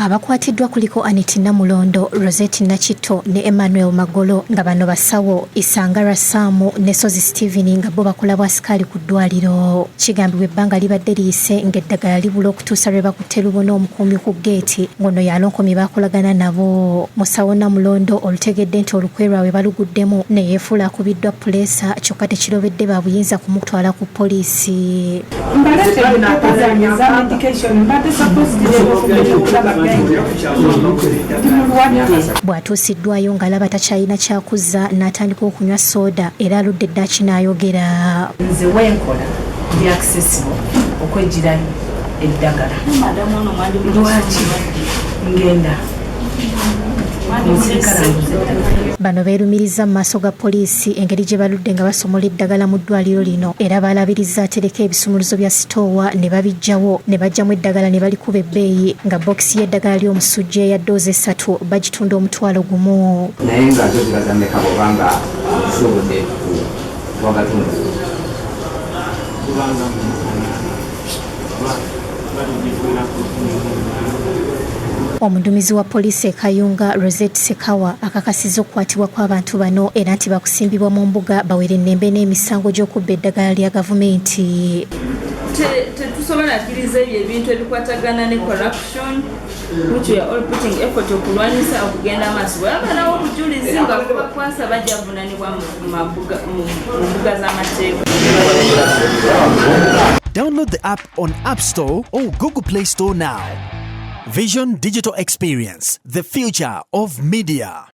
Abakwatiddwa kuliko Anit Namulondo, Rosette Nakitto ne Emmanuel Magolo nga bano basawo, Isangara Saamu ne Sozi Steven nga bo bakola bwasikaali ku ddwaliro. Kigambibwa ebbanga libadde liyise ng'eddagala libula okutuusa lwe bakutte Lubona omukuumi ku ggeeti ng'ono y'alonkomye baakolagana nabo. Musawo Namulondo olutegedde nti olukwe lwabwe baluguddemu ne yeefuula akubiddwa puleesa kyokka tekirobedde ba buyinza kumutwala ku poliisi. Mbaleetedde paper zange eza medication, mbadde supposed leero okugenda okulaba gyne, ndi mulwadde. Bw'atuusiddwayo ng'alaba takyalina kyakuzza n'atandika okunywa sooda era aludde ddaaki n'ayogera. Nze wenkola ndi accessible okwejjirayo eddagala, lwaki ngenda omusirikale anguza eddagala? Bano beerumiriza mu maaso ga poliisi engeri gye baludde nga basomola eddagala mu ddwaliro lino era balabirizza atereka ebisumuluzo bya sitoowa ne babiggyawo ne baggyamu eddagala ne balikuba ebbeeyi nga bokisi y'eddagala ly'omusujja eya ddoozi essatu bagitunda 10,000. Naye nga zo ziba za mmeka bw'oba nga osobodde kuwagatunda? Omuduumizi wa poliisi e Kayunga, Rosette Sekawa akakasizza okukwatibwa kw'abantu bano era nti bakusimbibwa mu mbuga bawerennembe n'emisango gy'okubba eddagala lya gavumenti. Tetusobola kkiriza ebyo ebintu ebikwatagana ne corruption, which we are all putting effort okulwanyisa okugenda maaso. Bwe babalawo obujulizi nga bubakwasa, bajja vunanibwa mu mbuga z'amateeka. Download the app on App Store or Google Play Store now. Vision Digital Experience, the future of media.